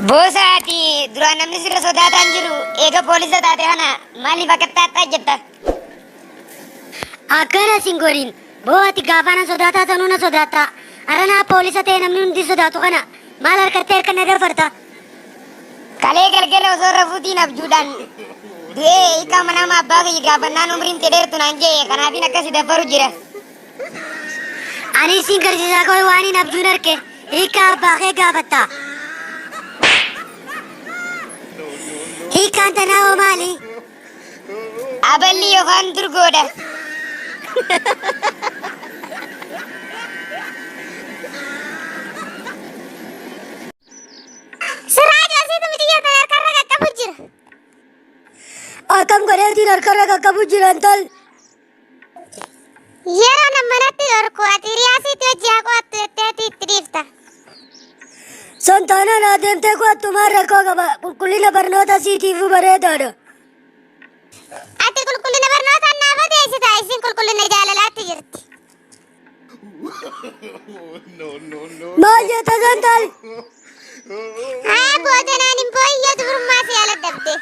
Boosa ati duraan namni sirra sodaataa hin jiru eega poolisa taate kana maaliif akka xaaxxaa jetta? Akkana sin godhin. Boo ati gaafaa na sodaataa sanuu na sodaattaa. Aranaa poolisa ta'e namni hundi sodaatu kana maal harkattee harka na dafarta? Kalee galgala osoo rafuutiin abjuudhaan du'ee hiikaa manama abbaa kiyya gaafannaan umriin tee dheertu naan je'e kanaafin akkasi daffaru jira. Ani sin garsiisaa koo waaniin abjuun arke hiikkaa abbaa kee gaafatta. Hiikkaan tanaa hoo maali? Aballi yookaan durgoodha. Siraaj asiitu miciyyoo tan harkarra qaqqabu jira. Akkam godheetiin harkarra qaqqabu jira intal. Yeroo nan manatti dhorku ati hiriyaa siiti hojii haa qo'attu jettee ati itti dhiifta. San taanaan adeemtee qo'attu maal rakkoo qaba qulqullina barnoota siitiifuu bareedaadha. Ati qulqullina barnootaan naaf odeessita isin qulqullina jaalalaatti jirti. Maal jetta santal? Haa booda naan hin boo'iyyoo dubrummaa si yaala dabde.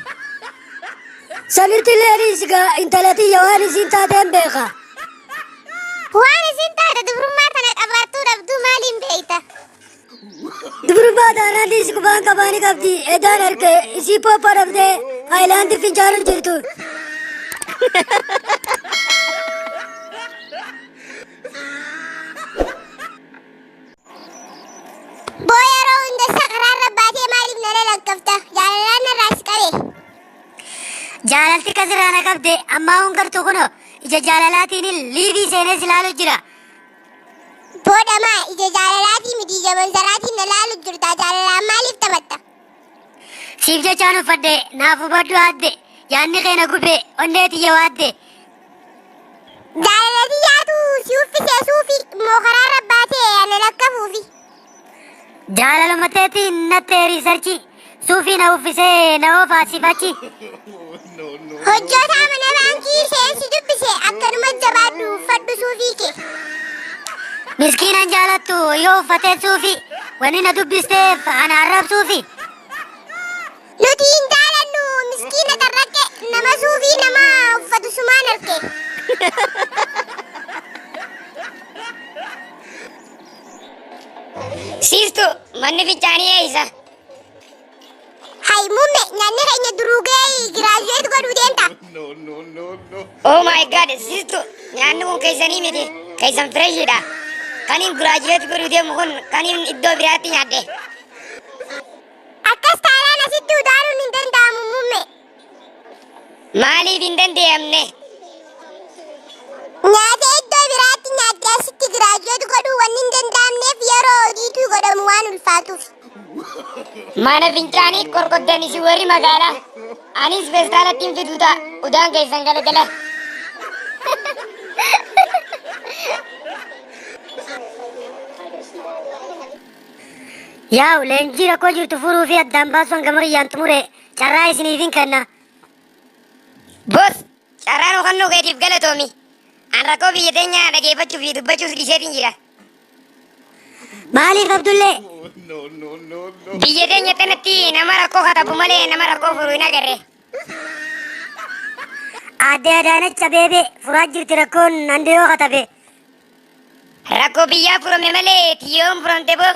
Sanitti illee gaa intala tiyya waan isiin taateen beeka. Waan isin taate dubrummaa tana qabaattuu dhabduu maaliin beeyta? Dubrummaa taanaan dhiisi qubaan qabaani qabdi. Edaan arge isii pooppa dhabdee haayilaandii fincaalu jirtu. Boo yeroo hunda isa karaarra baatee maaliif na lalakkafta? Jaalalaan narraa si qabe. Jaalalti kasirraa na qabde ammaa hun gartuu kunoo ija jaalalaatiin liivii seenee si ilaalu jira. Boodhamaa ija jaalalaatii miti ija manzaraatiin na laalu jirta. Jaalalaan maaliif taphatta? Siif jechaan uffadhe naaf hubadhu aadde yaadni kee na gube onnee tiyya waadde. Jaalala tiyyaatu si uffisee suufi moo karaarra baatee ana lakkafuufi. Jaalaluma teetiin natti riisarchi suufii na uffisee na oofaa siif achi. Hojjetaa mana baankii seensi dubbise akkanuma jabaadhu uffadhu suufii kee. Miskiinan jaalattu yoo uffatee suufii wanni na dubbisteef ana arrabsuufi. Nuti hin jaalannu miskiina tarraqqe nama suufii nama uffatu sumaan arge. Siiftu manni fincaanii eessa? Hay muumme nyaanni keenya duruu ga'ee giraajuweet godhuu deemta. Oh my god, siiftu nyaanni kun keessanii miti keessan fireeshiidha. Kaniin giraajuweet godhuu deemu kun kaniin iddoo biraatti nyaadhe. Akkas taanaan asitti udaanuun hin danda'amu muumme. Maaliif hin danda'amne? Nyaata iddoo biraatti nyaatte asitti giraajuweet godhuu wanni hin danda'amneef yeroo hojiitu godhamu waan ulfaatuuf. Mana fincaanii qorqoddan isin warri magaalaa. Anis feestaalatti hin fiduu ta'a. Udaan keessan galagala. Yaa'u leenjii rakkoo jirtu furuu fi addaan baasuu hanga mariyyaan xumure carraa isiniifin kenna. Boss, carraan hubannoo keetiif galatoomi. An rakkoo biyya teenyaa dhageeffachuu fi dubbachuus dhiiseetiin jira. Maaliif Abdullee? Biyya teenya tanatti nama rakkoo katabu malee nama rakkoo furu hin agarre. Aadde Adaanach Abeebee furaa jirti rakkoon handiyoo katabe. Rakkoo biyyaa furame malee tiyyoon furamte boo.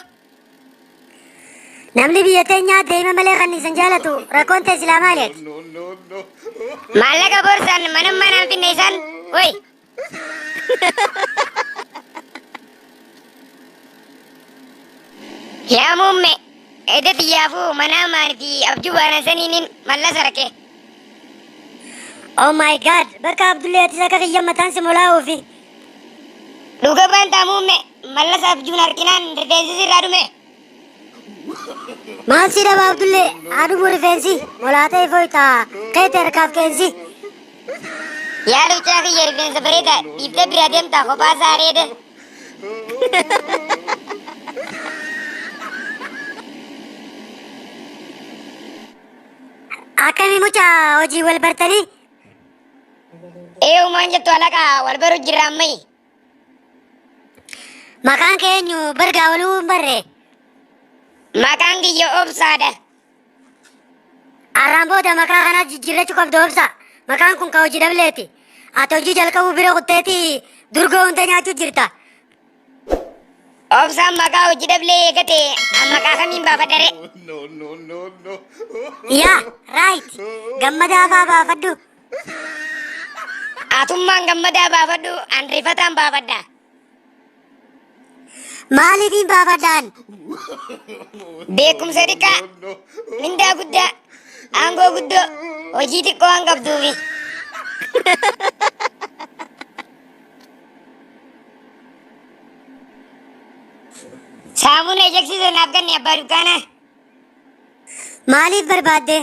Namni biyya teenyaa deema malee kan isin jaalatu rakkoon ta'e silaa maali ati? Maallaqa borsaan manummaa naan finne isaan. Woi. Yaa muumme, edda xiyyaafuu manaa maan fi abjuu baanasaniinin mallas arke. Oh my god, bakka Abdullee atis akka kiyya mataan si molaa'uufi. Dhuga baantaa muumme, mallas abjuun arkinaan rifeensi sirraa dhume. Maal si dhaba Abdullee, haadhumu rifeensi molaatee foyta keete harkaaf qeensi. Yaa luccaa kiyya rifeensa bareedaa dhiiftee biraa deemtaa kophaa isaa areeda. Akkami mucaa hojii wal bartanii? Ee uumaan jettu alaqaa wal baru jirra ammayi. Maqaan kee eenyu bargaa waluu hin barre. Maqaan kiyya obsaadha. Har'aan booda maqaa kanaas jijjiirrachuu qabda Obsa. Maqaan kun ka hojii dhableeti. Ati hojii jalqabuu bira kutteeti durgoo hunda nyaachuu jirta. Obsaan maqaa hojii dhablee eegate maqaa kamiin baafadhare? No, no, no, no. Yaa, right. Gammadaa faa baafadhu. Atummaan gammadaa baafadhu, an rifataan baafadha. Maaliifin baafadhaan? Beekumsa xiqqaa, mindaa guddaa, aangoo guddoo, hojii xiqqoo waan qabduufi. Saamuna ejeksiisa naaf kenni abbaa dukkaanaa. Maaliif barbaadde?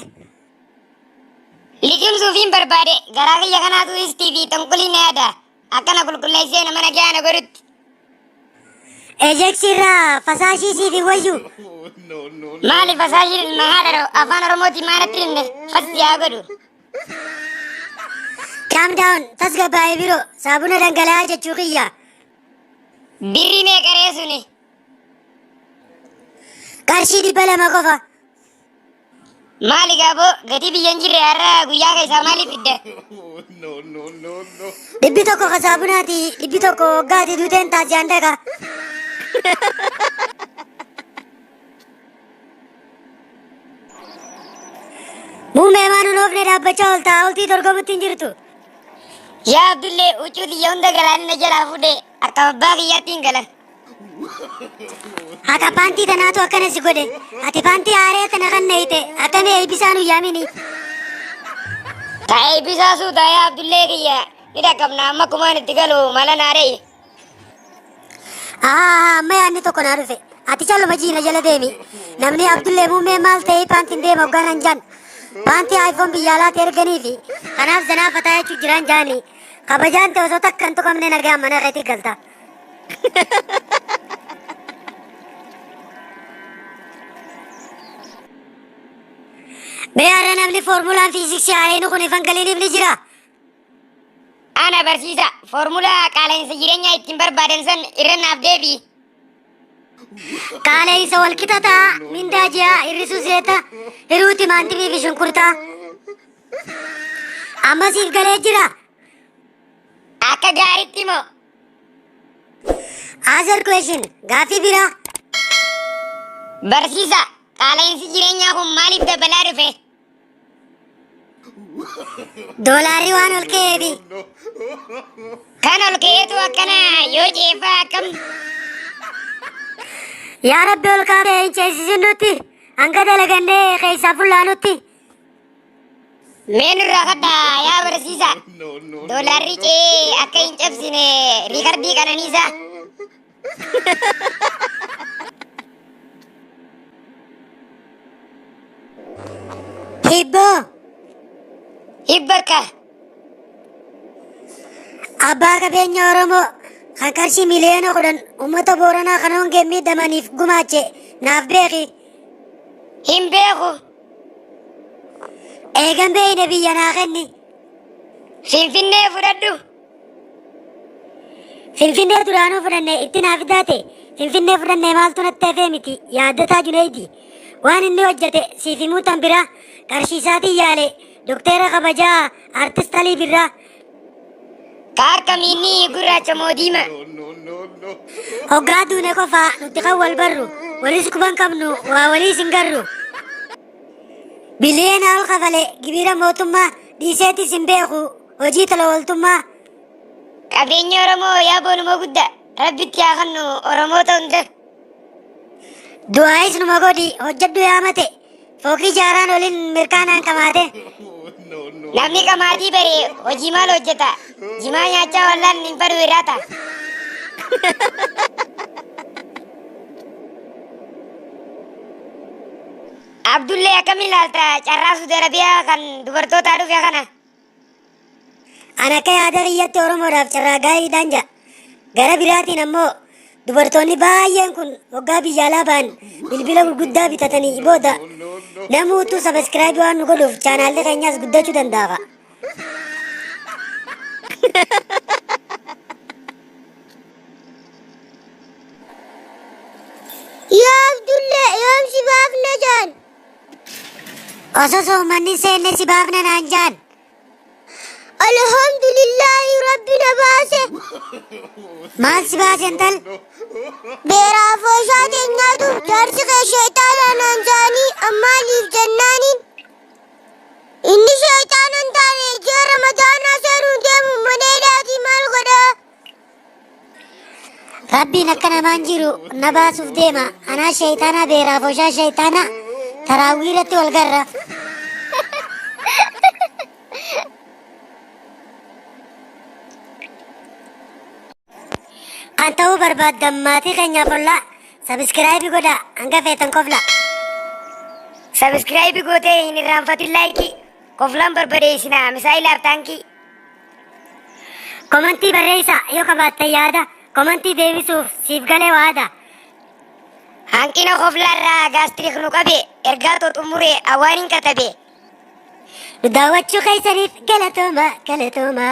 Liqimsuufiin barbaade garaa kiyya kanaatu istii fi xonqolii na yaada. Akkana qulqulleessee nama nagaa na godhutti. Ejeksi irraa fasaashii siif hin wayyu. No, no, no. Maali fasaashiin ilma haadha afaan Oromootiin maanatti himne fasti haa godhu. Calm down, tasgabbaa'ee biroo saabuna dhangala'aa jechuu kiyya. Birri meeqa ree suni? Qarshii 200 qofa. Maali gaaboo gatii biyya hin jirre har'a guyyaa keessaa maaliif fidda? No, no, no, no. 100 ka saabunaati, 100 waggaati duuteen taasiyaan dhaqa. Muummee maan hin oofne dhaabbachaa oolta, oltii dorgomutti hin jirtu. Yaa Abdullee huccuu tiyya hunda galaanni na jalaa fuudhe akka abbaa kiyyaatti hin galan. Haqa paantii tanaatu akkana si godhe. Ati paantii haaree tana kan nayite akkami eebbisaa nu yaamini. Ta eebbisaa suuta yaa Abdullee kiyya ni dhaqqabna amma kumaan itti galu mala naa dha'i. Ahaa amma yaadni tokko naa dhufe. Ati calluma jiina jala deemi. Namni Abdullee muummee maal ta'ee paantiin deema hoggaan hanjaan. Paantii iPhone biyya alaatti erganiifi kanaaf zanaa fataa jechuu jiraan jaani. Kabajaan ta'e osoo takka hin tuqamne nagaan mana keetti galta. Mee har'a namni foormulaan fiiziksii haareen kun ifan galiiniif ni jira. Ana barsiisa foormulaa qaala'insa jireenyaa ittiin barbaadan san irra naaf deebi'i. Qaala'insa walqixa ta'a, mindaa ji'aa hir'isuu seeta, hiruu timaantimii fi shunkurtaa. Amma siif galee jira. Akka gaariitti moo? Other question, gaaffii biraa. Barsiisa qaala'insi jireenyaa kun maaliif dabalaa dhufe? Doolaarri waan ol ka'eefi. Kan ol ka'eetu akkana yoo ceefaa akkam? Yaa Rabbi ol kaafee hin ceesisin nutti. Hanga dalagannee keessaa fullaanutti. Mee nurraa kadhaa yaa barsiisa. No, no, no. Doolaarri ce'ee akka hin cabsine riikardii qananiisaa. Hibboo Hibbakka. Abbaa qabeenya Oromoo kan qarshii 10 miliyoona uummata Booranaa kan hongeen miidhamaniif gumaache naaf beeki. Hin beeku. Eegan beeyne biyya naa kenni. Finfinnee fudhadhu. Finfinnee duraanuu fudhanne itti naaf daate. Finfinnee fudhanne maaltu natti hafee miti yaaddataa Junaidi. Waan inni hojjete siif himuu tan biraa qarshii isaatiin yaale dokteera kabajaa artist Alii Birraa. Ka akka miinni gurraacha moo diima? No, no, no, no. Hoggaa duune qofaa nuti kan wal barru walis quban qabnu waa waliis hin garru. Biliyeena ol kafale gibira mootummaa dhiiseetis hin beeku hojii tola ooltummaa. Qabeenya Oromoo yaa boonuma guddaa. Rabbitti haa kennu Oromoota hunda. Du'aayis numa godhi hojjedhu yaamate fooqii jaaraan oliin mirkaanaan qamaate. No, no. Namni qamaatii bare hojii maal hojjeta? Jimaa nyaachaa wallaan hin fadhu irraata. Abdullee akkamiin ilaalta carraa Saudi Arabiyaa kan dubartootaa dhufe kana? An akka yaada kiyyatti Oromoodhaaf carraa gaariidhaan jedha. Gara biraatiin ammoo dubartoonni baay'een kun waggaa biyya alaa ba'an bilbila gurguddaa bitatanii booda namuutu subscribe waan nu godhuuf chaanaalli keenyaas guddachuu danda'a. Yaa Abdullee yoom si baafna jaan? Osoo soommanni seenne si baafna naan jaan. Alhamdulillahi rabbi na baase. Maal si baase intal? Beeraaf ooshaa teenyaatu jaarsi kee sheexaana naan jaanii ammaaliif jennaaniin. Inni sheexaana hin taane ji'a ramadaanaa seenuu deemu mana hidhaatii maal godhaa? Rabbiin akka namaan jiru na baasuuf deema. Anaa sheeyxaana beeraaf ooshaa sheeyxaana taraawwii irratti wal garra. Kan ta'uu barbaaddan maatii keenyaaf ollaa sabiskiraayibii godhaa hanga feetan kofla. Sabiskiraayibii gootee hin irraanfatin laayikii. Koflaan barbadeessinaa misaayilaaf taankii. Komantii barreessaa yoo qabaattan yaada komantii deebisuuf siif galee waada. Hanqina koflaarraa gaastiriik nu qabe ergaa too xumuree awaaniin katabe. Nu daawwachuu keessaniif galatooma galatooma.